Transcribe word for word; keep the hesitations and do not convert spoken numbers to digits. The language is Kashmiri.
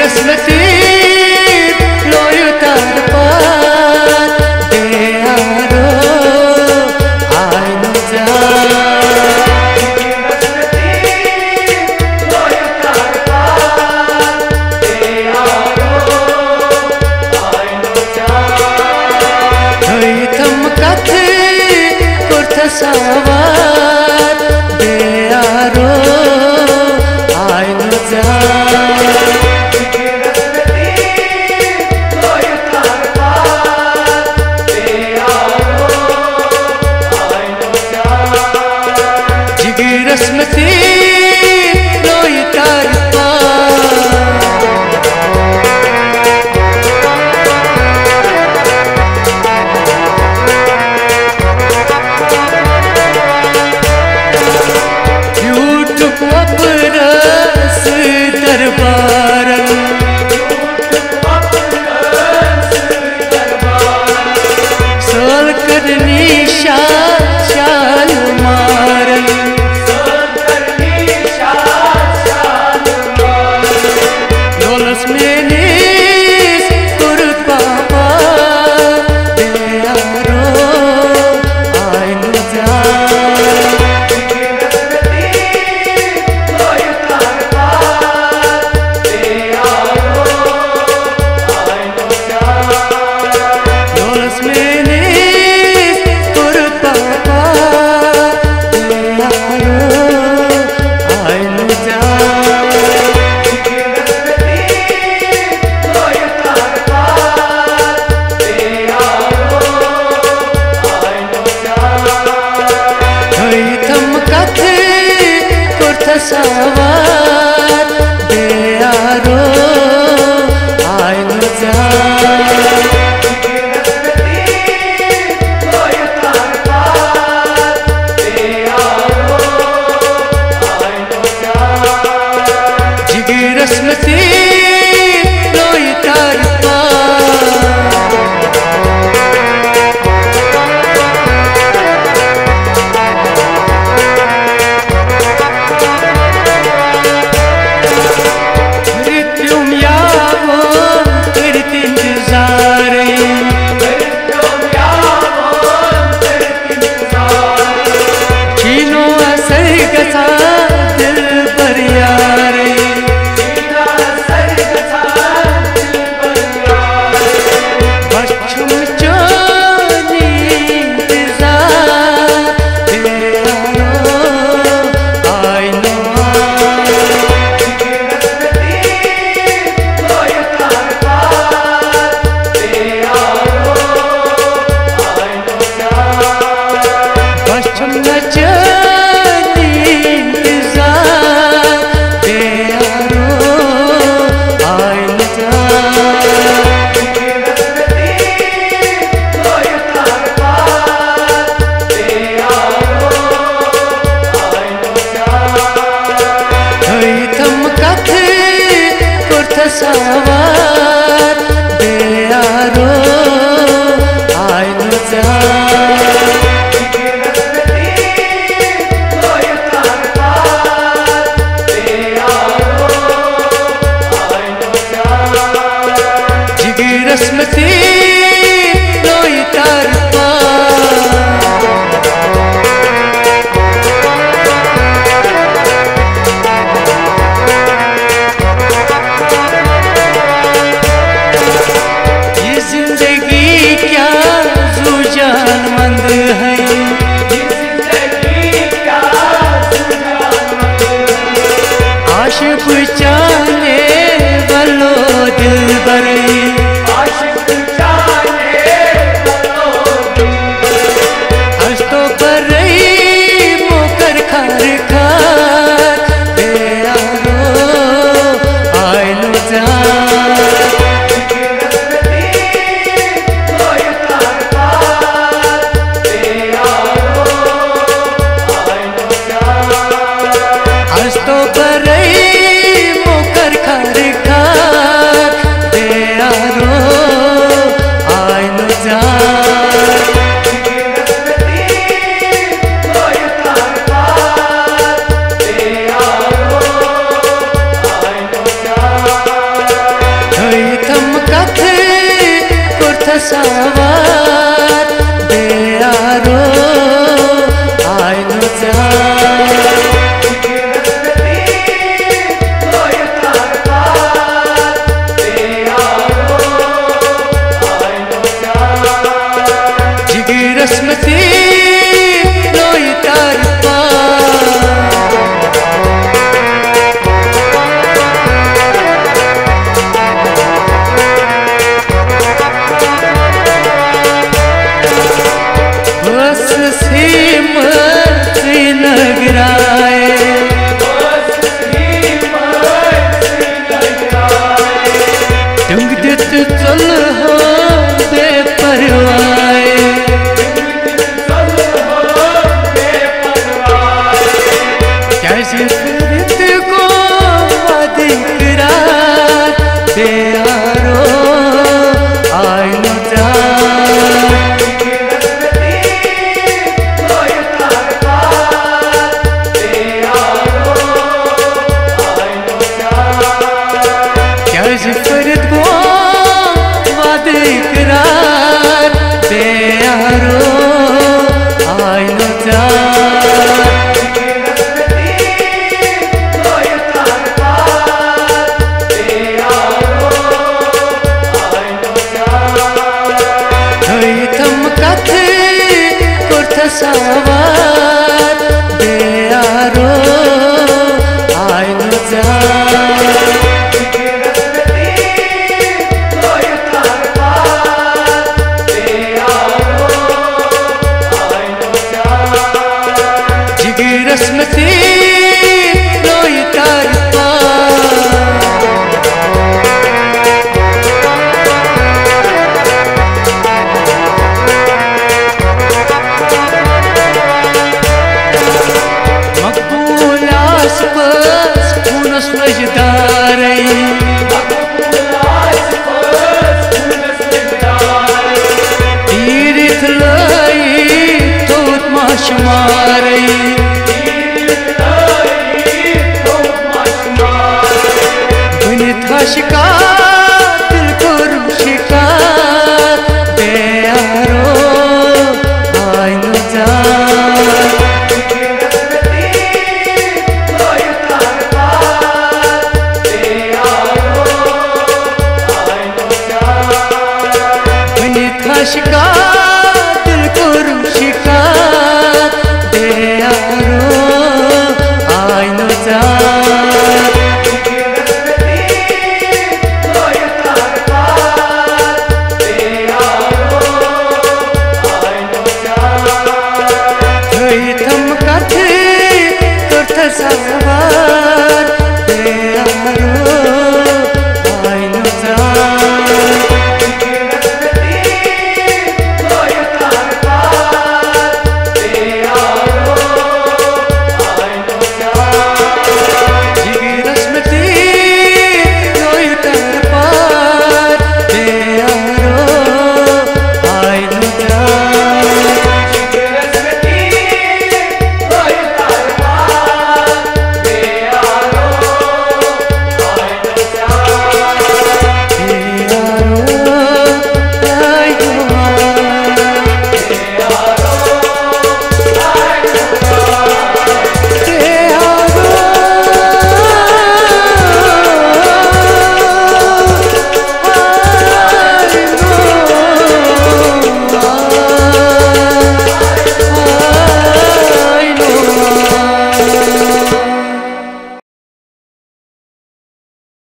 نصیب لویو تر پار، دیارو آینو زیار۔ تھٲیتھم کتھ کوٚرتھس سوار، دیارو آینو زیار۔ جگرس متی روی تر پار۔ بیوٹھک وپرس دربارن، سٲل کٔرنی شاہ شالمارن۔ دولس میٲنِس کوٚرُتھ باپار، دیارو آینو زیار۔ دولس میٲنِس کوٚرُتھ باپار، دیارو آینو زیار۔ تھٲیتھم کتھ کوٚرتھس سوار، دیارو آینو زیار۔ جگرس متی روی تر پار۔ رتیوم یاوون کٔرِتھ انتظارے۔ چینو اثر گژھان دلبر یارے۔ بس چھُم چٲنی انتظار، دیارو آینو۔ بس چھُم نہ چٲنی انتظار، دیارو آینو زیار۔ تھٲیتھم کتھ کوٚرتھس سوار، دیارو آینو زیار۔ جگرس متی روی تر پار۔ یہ زندگی کیا زو جان مند ہے۔ عاشق چانے ولو دلبر۔ از تو برئی مکر کھر کھر، دیارو آینو زیار۔ از تو برئی مکر کھر کھر، دیارو سوار، بے یارو، آینو ژار۔ جگرس متی لوی تار پار۔ بس سیم سینگرائے۔ ڈنگ دت چل ہو بے پرواہ۔ کیازِ کٔرِتھ گوٚو وعدٕ اقرار، بے یارو آینو ژار۔ کیازِ کٔرِتھ گوٚو وعدٕ اقرار، بے یارو آینو ژار۔ تھٲیتھم کتھ کوٚرتھس سوار، بے یارو آینو ژار۔ جگرس متی لوی تار پار۔ مقبول آس پس خونس وجدارے۔ تیرتھ لٲیِتھ تھوٚوُتھ ماچھ مارے۔ بٔنِتھ ہش کا